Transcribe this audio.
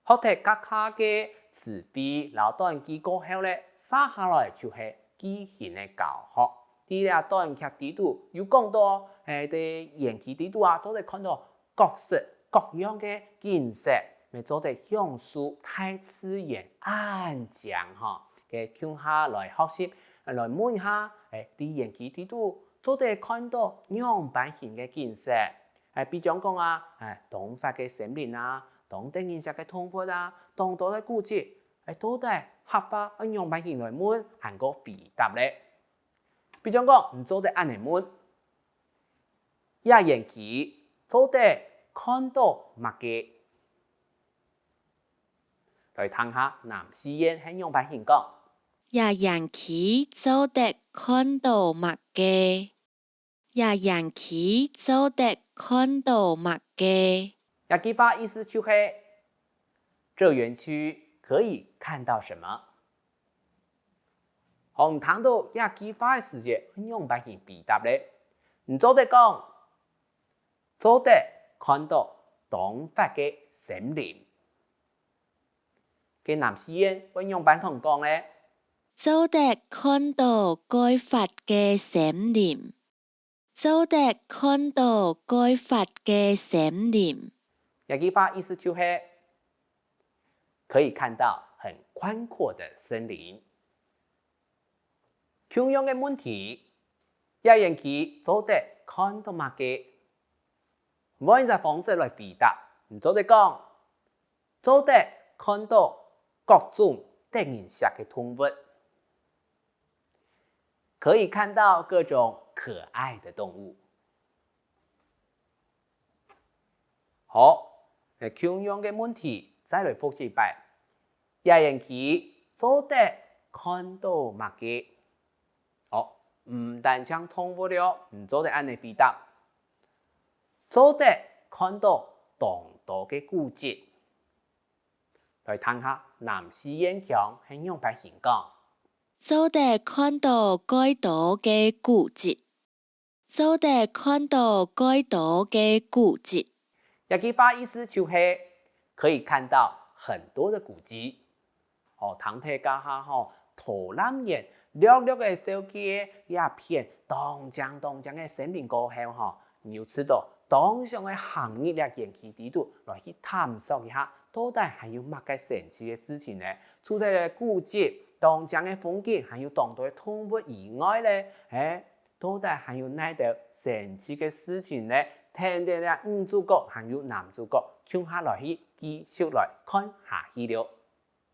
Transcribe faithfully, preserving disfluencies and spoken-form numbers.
學忒各家个詞彙摎短句過後咧，續下來就係句型个教學。在這短劇裡肚有講到，欸，在園區裡肚啊，做得看到各式各樣个景色，乜做得享受大自然恁靚吼。該共下來學習，來問一下，欸，在園區裡肚做得看到仰般形个景色？欸，比將講啊，欸，當闊个森林啊，當得人惜个動物啊，當多个古蹟，欸，到底客話愛仰般形來問，還過回答咧？比將講，你做得恁呢問：這園區做得看到麼个？來聽下南四縣係仰般形講：這園區做得看到麼个？這園區做得看到麼个？這句話意思就係，這園區可以看到什麼？當聽到這句話个時節，愛仰般形回答咧？你做得講：做得看到當闊个森林。該南四縣會仰般形講咧？做得看到蓋闊个森林。做得看到蓋闊个森林。這句話意思就係，可以看到很寬闊的森林。共樣个問題，這園區做得看到麼个？換一隻方式來回答，你做得講：做得看到各種得人惜个動物。可以看到各種可愛的動物。好，該共樣个問題再來複習一擺。這園區做得看到麼个？好，毋單淨動物了，你做得恁呢回答：做得看到當多个古蹟。來聽下南四縣腔係仰般形講：做得看到蓋多个古蹟。做得看到蓋多个古蹟。這句話意思就係，可以看到很多的古蹟。哦，聽忒這下吼，桃林縣略略仔紹介這片當靚當靚个森林過後吼，你有試著當想愛行入這園區裡肚來去探索一下，到底還有麼个神奇个事情呢？除忒古蹟、當靚个風景，還有當多个動物以外咧，欸，到底還有哪兜神奇个事情呢？跈等這女主角還有男主角，共下來去繼續來看下去了。